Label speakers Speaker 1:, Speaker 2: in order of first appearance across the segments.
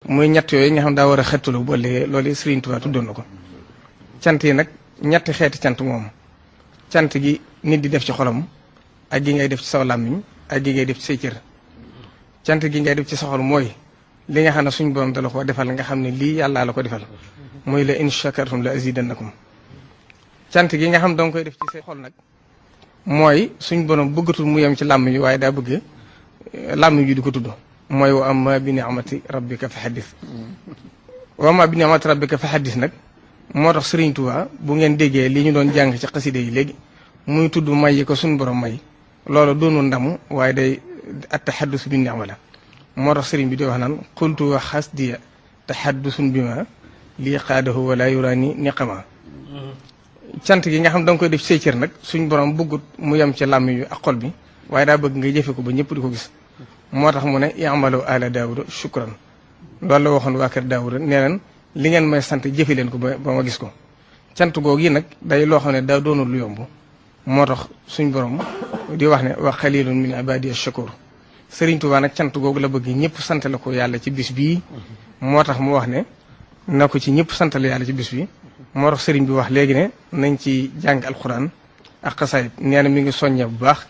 Speaker 1: muy ñett yooyu nga xam daa war a xettalu bu ëllëgee loolu Sëriñ Tuubaa tuddoon na ko. cant yi nag ñetti xeeti cant moom cant gi nit di def ci xolam ak gi ngay def ci saw làmmiñ ak gi ngay def ci say cër. cant gi ngay def ci sa xol mooy li nga xam ne suñ borom dala ko defal nga xam ne lii yàllaa la ko defal muy la in shakartum la azidannakum. cant gi nga xam danga koy def ci say xol nag mooy suñ borom bëggatul mu yem ci làmmiñ yi waaye daa bëgg làmmiñ yi di ko tudd mooy wa amma bi ni'mati rabbika fa haddis. wa amma bi ni'mati rabbika fa haddis nag moo tax Sëriñ Tuubaa bu ngeen déggee li ñu doon jàng ci xaside yi léegi muy tudd may yi ko suñ borom may loolu doonul ndamu waaye day at-tahaddus bi ni'ma la. moo tax sëriñ bi di wax naan qultu wa xasdiya tahaddusun bi ma lii qaadahu wala yuraani niqama. cant gi nga xam da nga koy def say cër nag suñ borom bëggut mu yem ci làmmiñ yu ak xol bi waaye daa bëgg nga jëfe ko ba ñëpp di ko gis. moo tax mu ne i'malu ala daawuda shukran loolu la waxoon waa kër daawuda nee nañ li ngeen may sant jëfe leen ko ba ma gis ko. cant googu yi nag day loo xam ne daa doonul lu yomb moo tax suñ borom di wax ne wa qalilun min ibadiya shakur. Sëriñ Tuubaa nag cant googu la bëgg ñëpp sant la ko yàlla ci bis bii moo tax mu wax ne na ko ci ñëpp sant la yàlla ci bis bi moo tax sëriñ bi wax léegi ne nañ ci jàng alxuraan ak xasaayid nee na mi ngi soññee bu baax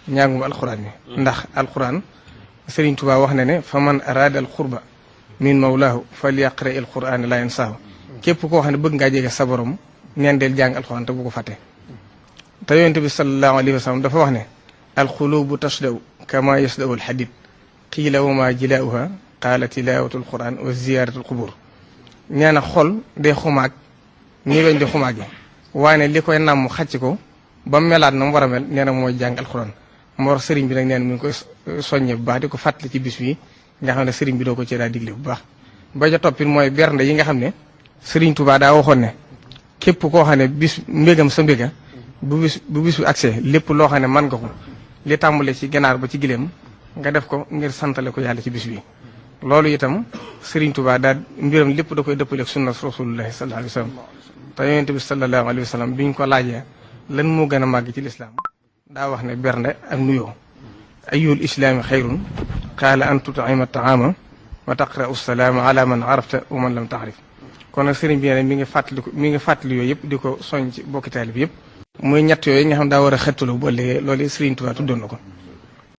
Speaker 1: njàngum alxuraan mi ndax alxuraan Sëriñ Tuubaa wax na ne fa man araada al xurba min mawlaahu falyaqra al quraan la yansaahu képp koo xam ne bëgg ngaa jege sa borom neen del jàng alxuraan te bu ko fàtte. te yonent bi sallallahu alayhi wa sallam dafa wax ne alxulubu tasdaw kama yasdawu alxadid qiila wa ma jilaauha qaala tilawatu alquran wa ziyaratu alqubur. nee na xol day xumaag nii weñ di xumaage waaye li koy nàmm xàcc ko ba melaat na mu war a mel nee na mooy jàng alquran. moo wax sëriñ bi nag nee na mi ngi koy soññe bu baax di ko fàttali ci bis bi nga xam ne sëriñ bi doo ko ci daa digle bu baax. ba ca toppit mooy bernde yi nga xam ne Sëriñ Tuubaa daa waxoon ne képp koo xam ne bis mbégam sa mbéga bu bis bu accès lépp loo xam ne mën nga ko li tàmbale ci ganaar ba ci gileem nga def ko ngir santale ko yàlla ci bis bi. loolu itam Sëriñ Tuubaa daa mbiram lépp da koy dëppaleeg sunna rasulullahi sallallahu alayhi wa sallam te yonent bi sallallahu alayhi wa sallam biñ ko laajee lan moo gën a màgg ci lislaam daa wax ne bernde ak nuyoo. ayyul islaami xayrun qaala an tut'ima ta'ama wa taqra'u salaama ala man arafta wa man lam ta'rif. kon nag sëriñ bi ne mi ngi fàttali yooyu yëpp di ko soñ ci bokki taalibe bi yëpp muy ñett yooyu nga xam daa war a xettalu bu ëllëgee loolu Sëriñ Tuubaa tuddoon na ko.